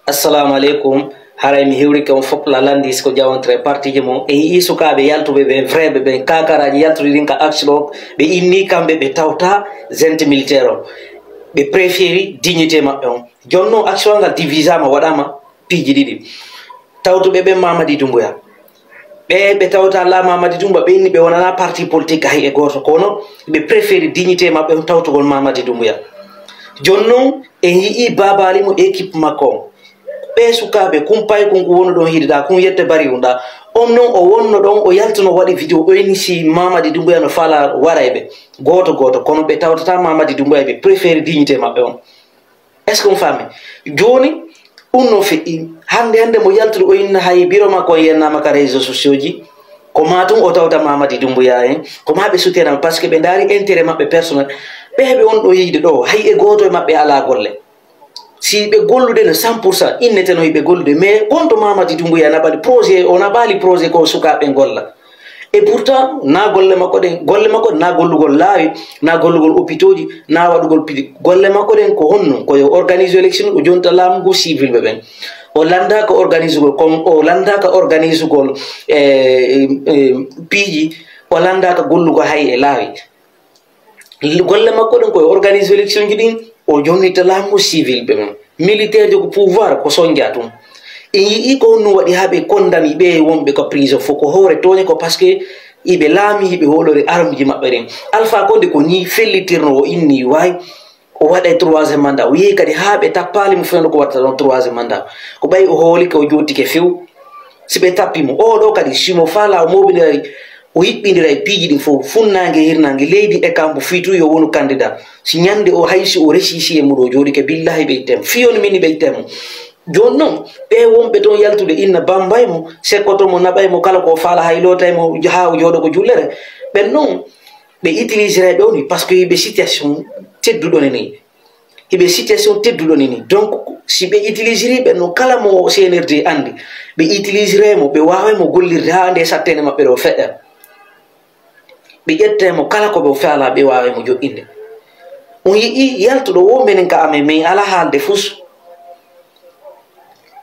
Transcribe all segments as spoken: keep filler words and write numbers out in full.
Assalamu aleykum. Haray mi hewrike on fof la landis ko jawantere partiji mon. En yii sukaaɓe yaltuɓe ɓe vrai ɓe ɓen kakaraaji yaltude ɗin ka action ɗo. Ɓe inni kamɓe ɓe tawta gente militaire on. Ɓe préféri dignité maɓɓe on. Jooni non action ngal divisama waɗama piiji ɗiɗi. Tawtuɓe ɓen Mamadi Doumbouya. Ɓe ɓe tawta la Mamadi Doumbouya ɓe inni ɓe wonana parti politique hay e gooto kono ɓe préféri dignité maɓɓe on tawtugol Mamadi Doumbouya. Jooni non en yii Baba Ali mo équipe makko on. Ɓee sukaaɓe kun paykun ko wonu ɗon hiɗiɗa kun yette bari unɗa. On non o wonno ɗon o yaltuno waɗi vidéo o inni si Mamadi Doumbouya no fala waray ɓe gooto gooto kono ɓe tawtata Mamadi Doumbouya ɓe préféri dignité maɓɓe on. Est ce que on faami? Jooni ɗum no feƴƴi hannde hannde mo yaltude o inna hay biro makko on yennama ka réseau sociaux ji. Ko ma tun o tawta Mamadi Doumbouya en ko ma ɓe soutenama par ce que ɓe ndaari intérêt maɓɓe personnel. Ɓe heɓe on ɗo yiyde ɗo hay e gooto e maɓɓe alaa golle. Si ɓe gollude no cent pour cent inneteno hiɓe gollude mais wonto Mamadi Doumbouya naɓali projet o naɓali projet ko sukaaɓe golla. E pourtant na golle makko ɗen golle makko na gollugol laawi, na gollugol hôpitaux ji, na waɗugol piiji. Golle makko ɗen ko honno? Ko yo organise élection o jonta laamu ngu civil ɓe ɓen. O landaka organisugol kon o landaka organisugol e e, piiji. O landaka gollugol hay e laawi. Golle makko ɗen koye organise élection ji ɗin o jonnita laamu civil ɓe mon militaire ji ko pouvoir ko sonja tun. En yii ko honno waɗi haa ɓe kondani ɓe wonɓe ko prison fof ko hoore tooñe ko parce que iɓe laami iɓe hoolori arme ji maɓɓe ɗen. Alpha konde ko ni fellitirno o inni waay o waɗa e troisième mandat o yehi kadi haa ɓe tappaali mo fewndo ko waɗata ɗon troisième mandat. Ko ɓay o hoolike o jottike few. Si ɓe tappi mo oɗo kadi simo fala o mobindiray o yiɓɓindira e piiji ɗin fof funnaange hirnaange leydi e kambo fii tun yo wonu candidat. Si ñande o hay si o resisi e muɗo jooɗike billahi ɓe ittemo fii on mini ɓe ittemo. Jooni non ɓe wonɓe toon yaltude inna bambay mo sekkoto mo naɓay mo kala ko faala hay lootay mo haa o jooɗo ko jullere. Ɓen non ɓe utilisira ɓe woni par ce que hiɓe situation tedduɗo ne ni. Hiɓe situation tedduɗo ne ni donc si ɓe utilisiri ɓe no kala mo cnrd andi ɓe utilisira mo ɓe wawa mo gollirde ha nde sattene maɓɓe ɗo feƴƴa. Ɓe ƴette mo kala ko ɓe faala ɓe wawa mo joɗɗinde. On yi'i yaltuɗo wo menen ka amen min ala haalde fus.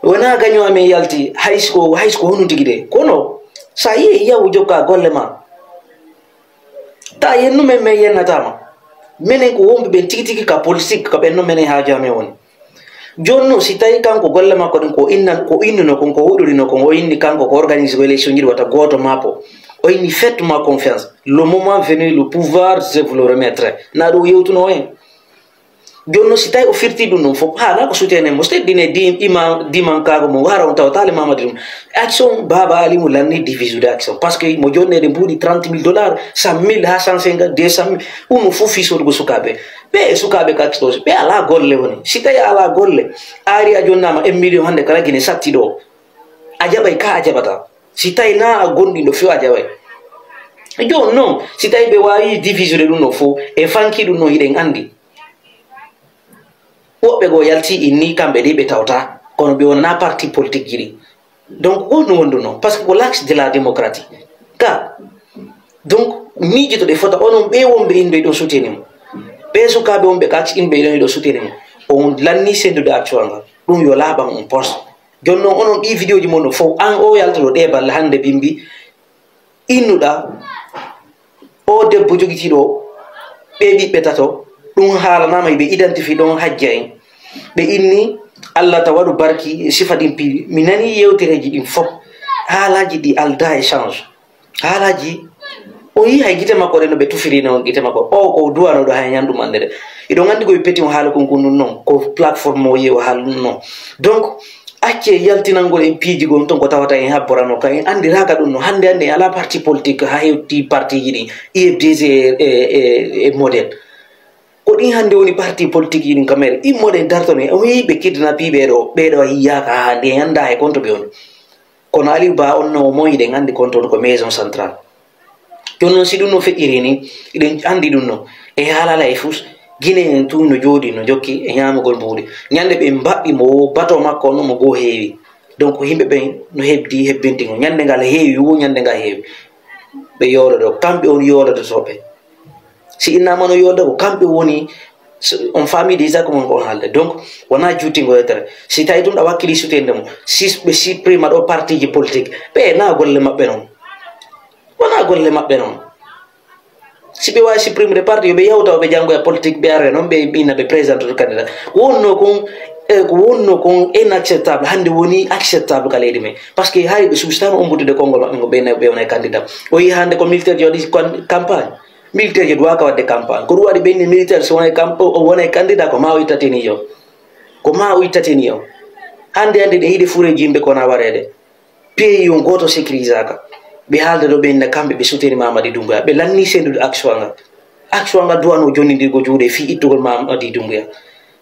Wona gaño amen yalti haysko haysko honu tigi de kono sa yi'i yawu jokka golle ma. Ta yennu men men yennatama menen ko wonɓe ɓen tigi tigi ka politique ka ɓen no menen haaju amen woni. Jooni non si tawi kanko golle makko ɗen ko innan ko innuno kon ko huɗorino kon o inni kanko ko organise ko élection jiɗi wata gooto maapo. O inni faites-moi confiance, le moment venu le pouvoir je vous le remettrai. Na ɗum yewtuno hen. Jooni non si tawi o firti ɗum ɗum fof haana ko soutene mo so teddine di ima dimankago mo hara on tawata le mamadi ɗum. Action baba ali mo lanni divisude action par ce que mo jonnede mbuuɗi trente mille dollars, cent mille ha cent cinquante deux cent mille. Ɗum no fof fi sodugo sukaɓe. Ɓe e sukaɓe kakitos ɓe ala golle woni si tawi ala golle. Ari a jonnama un million hande kala guine satti ɗo. A jaɓay ka a jaɓata si tawi na a gonɗinɗo few a jaɓay. Jooni non si tawi ɓe wawi divisude ɗum ɗo fof e fanki ɗum ɗo hiɗen andi. Woɓɓe goo yalti inni kamɓe de ɓe tawta kono ɓe wonana parti politique ji ɗi. Donc ko honno wonduno par ce que ko l'axe de la démocratie. Ka donc miijotoɗe fota onon ɓe wonɓe indoy ɗo souteni mo. Ɓe sukaɓe wonɓe ka axe inɓe ɗon ɗo souteni mo. On lanni sendude actual ngal ɗum yo laaɓan on poste. Jooni non onon ɗi vidéo ji mon ɗo fof an o yaltoɗo ɗe balle hande bimbi. Innuɗa o debbo jogitiiɗo ɓe ɓiɓɓe tato. Ɗum haalanama hiɓe identifie ɗon hajja en. Ɓe inni allah ta waɗu barki sifa ɗin piiɗi mi nani yewtereji ɗin fof. Haalaji ɗi alda e change haalaji. O yi hay gite makko ɗen no ɓe tufirino on gite makko o ko duwanoɗo hay ñanɗum annde de. Iɗon anndi koye peti on haala kon kon ɗum noon ko plateforme o yeewa haala ɗum noon. Donc acce yaltinangol en piiji gom ton ko tawata en habborano ka en andiraka ɗum no hannde hannde en ala parti politique ha hewti partiji ɗi. Ufdg e, e, e modèle. Ko ɗin hannde woni parti politique yiɗin kamere immoɗen dartono en o yiɓe kidnapiɓe ɗo ɓeɗo yiyaka ha hannde en annda he konto ɓe woni. Kono aliou ba on no mo yiɗen anndi konto ko maison centrale. Ɗum noon si ɗum no feƴƴiri ni eɗen anndi ɗum no e haalala e fus. Guinée en tun no jooɗi no jokki e ñaamugol mbuuɗi. Ñande ɓe mbaɓɓi mo wo bato makko on mo goo heewi. Donc yimɓe ɓen no heɓdi hebbinti ngo ñande ngal heewi wo ñande ngal heewi. Ɓe yoolodo kamɓe on yoolodotooɓe. Si innama no yoolda ko kamɓe woni On famille déjà ko mon ko on haalde. Donc wona juutingo yettere. Si tawi ɗum ɗa wakkili sutende mo, si ɓe supprima ɗo partiji politique, ɓe na golle maɓɓe noon. Wona golle maɓɓe noon. Si ɓe wawi supprimde parti, yo ɓe yawta, o ɓe janngoya politique, ɓe aroya noon ɓe ɓina ɓe présente to candidat. Ko wonno kon e ko wonno kon inacceptable hannde woni acceptable ka leydi men. Par ce que hari ɓe suustama ombutude konngol maɓɓe ngo ɓe ɓe wona e candidat. O yi hannde ko militaire ji waɗi campagne. Militaire ji duwaka waɗde campagne, ko ɗum waɗi ɓe inni militaire so wona o wona e candidat ko ma o ittatini yo. Ko ma o ittatini yo. Hannde hannde ɗe yiɗe fuureji yimɓe kona wareede. Pays on gooto sécurisaka. Ɓe haalde ɗo ɓe inna kamɓe ɓe suteni Mamadi Doumbouya, ɓe lanni sendude action ngal. Action ngal duwano jonnindirgo juuɗe fii ittugol Mamadi Doumbouya.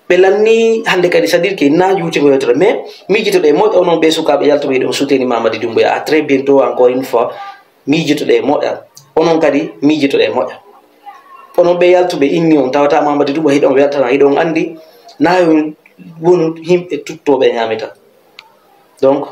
Ɓe lanni hannde kadi, c'est-à-dire que na juutigo yewtere, mais miijitoɗe e moƴƴa onon ɓe sukaaɓe yaltuɓe hiɗon suteni Mamadi Doumbouya. À très bientôt encore une fois. Miijitoɗe e moƴƴa. Onon kadi miijitoɗe e moƴƴa. Onon ɓe yaltuɓe inni on tawata Mamadi Doumbouya hiɗon weltana, hiɗon anndi na yo wonu yimɓe tuttoɓe ñaamita. Donc